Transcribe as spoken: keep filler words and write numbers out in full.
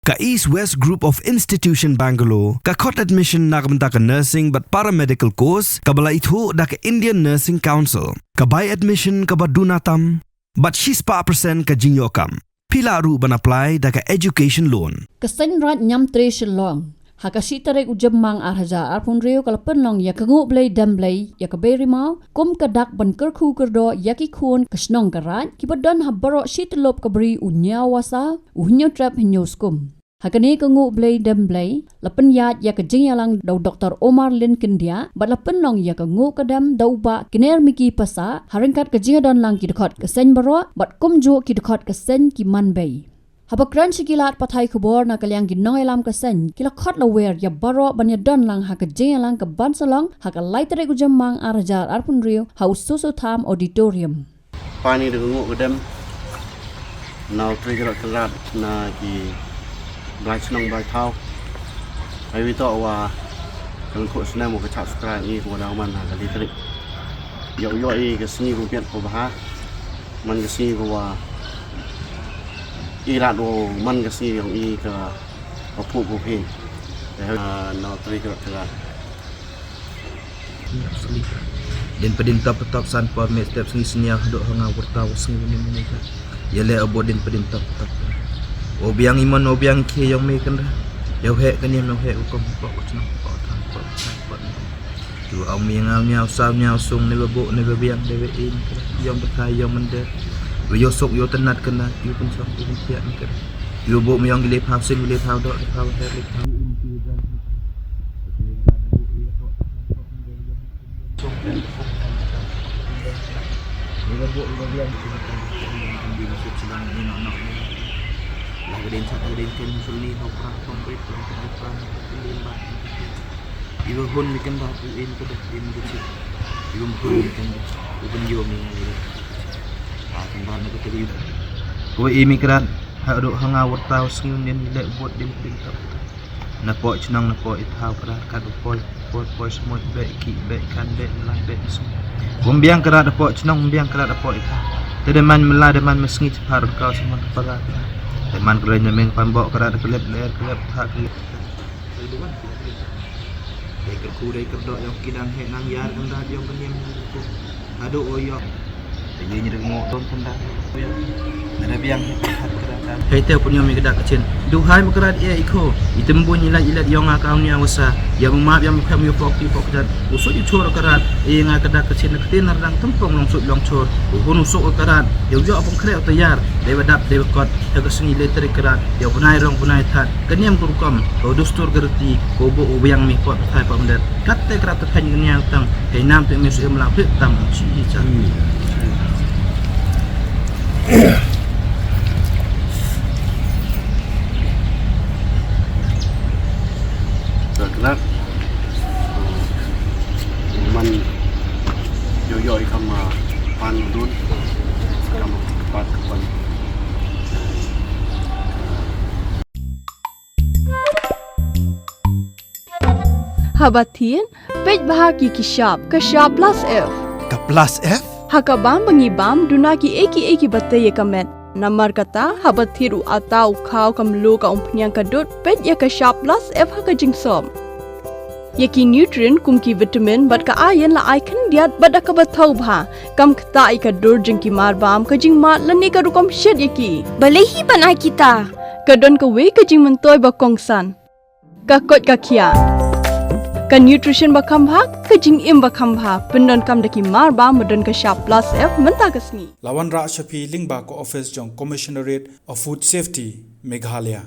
Ka East West Group of Institution Bangalore ka khot admission na ka bynta ka nursing bad paramedical course kaba la ithuh da ka Indian Nursing Council. Ka bai admission kaba duna tam bad shispah percent ka jingïoh kam. Phi lah ruh ban apply da ka education loan. Ka Seng Raid Niamtre Shillong ha ka shi tarik u Jymmang ar hajar arphew hynriew ka la pynlong ïa ka Nguh Blei Dem Blei ïa ka Bei Rimaw kum ka dak ban kyrkhu kyrdoh ïa ki khun ka shnong ka raid kiba don ha baroh shi tyllup ka bri u Ñiaw Wasa, u Hynñiewtrep Hynñiewskum. Ha kane ka Nguh Blei Dem Blei la pynïaid ïa ka jingïalang da u Doktor Omar Lin Kyndiah bad la pynlong ïa ka nguh ka dem da u Bah Knermiki Passah ha ryngkat ka jingïadonlang ki dkhot ka seng baroh bad kumjuh ki dkhot ka seng ki man bei. Haba kren sha ki lad pathai khubor na ka liang ki nongïalam ka seng ki la khot lawer ïa baroh ban ïadonlang ha ka jingïalang kaban sa long ha ka lai tarik u Jymmang ar hajar arphew hynriew ha u Soso Tham Auditorium. Pan ïa ka nguh ka dem na u Trai Kynrad Kynrad na ki blai shnong blai thaw. Ai wi to wa ka lyngkhuh snem wa ka chap skrai ngi ka wa dang man ha ka li tarik. Ïoh ïoh i ka sngi ka miat ka bha. Man ka sngi ka wa i rat wa man ka sngi yong i ka ka phuh ka phin. Na u Trai Kynrad Kynrad. Din padin top top san por me step sngi sniaw haduh hanga wurta wa sngi wani mani ka. Ïa le abo din padin top top. O biang imon o biang ki yong me kan da. Ïa he kan ïa me he u kom pok u chnong pok tang pok tang pok. Tu au mi ngau nyau sau nyau sung ne ba bo ne ba biang ne ba in ka. Yong ba thai yong mende. Ba yo sok yo tenat kan da yu pun sok yu pun piak ne ka. Yu bo me yong le pau sing le pau dok le pau her le pau. Ko imi krat ha ru hanga warta sngi nin le bot dim dim. Na poi chnong na poi i thaw kra kat u poi poi poi smoi be ki be kan be lai be sum. Bum biang kra da poi chnong bum biang kra da poi i thaw. Te de man mela de man mesngi chipar ka semon para. De man kra ne meng pambo kra da klep ler klep tha klep. Dei kyrkhu dei kyrdok ïong ki dang heh nang ïar kynrad ïong ka niam nang kyrkhu. Haduh o ïong. Te ïa nyi dang ngok don kynrad. Na da biang heh kynrad kynrad. Hei te pun ïong mi kynrad kachin. Duhai ma kynrad ïa i kho. I tymbu nyi lait i lait ïong nga ka ong ïa wasa. Ïa ma map ïa ma khem ïa pok ti pok kynrad. U sut i chor kynrad. Ïa nga kynrad kachin na ktin na dang tympong long sut long chor. U hun u suk kynrad. Ïa u ïoh pun khreh u tayar. Dei ba dap dei ba kot. Ïa ka sngi le tarik kynrad. Ïa u bnai rong bnai that. Ka niam ka rukom, ka dustur ka riti, ka ubo u biang mi pot thai pot mdet. Kat te kra te phen ka niang tang, hei nam te mi su im la pit tam, shi hi chan. Ka kra. Man yo yo i kam, ah, pan dun, kam pat pan. Haba thied, peit bha ki ki shap, ka shap plus F. Ka plus F? Ha ka bam ba ngi bam, duna ki ei ki ei ki ba tei ïa ka met. Namar kata, haba thied u ata u khaw ka mluh ka umphniang ka dud, peit ïa ka shap plus F ha ka jingsop. Ïa ki nutrient kum ki vitamin bad ka iron la ai khyndiat bad da kaba thaw bha. Kam ktah ïa ka dur jong ki mar bam ka jingmad lane ka rukom shet ïa ki. Balei hi ban ai kita? Ka don kawei ka jingmyntoi ba kongsan. Ka koit ka khiah. Ka nutrition ba kham bha, ka jingim ba kham bha. Pyndonkam da ki mar bam ba don ka shap plus F mynta ka sngi. La wanrah sha phi lyngba ka office jong Commissionerate of Food Safety, Meghalaya.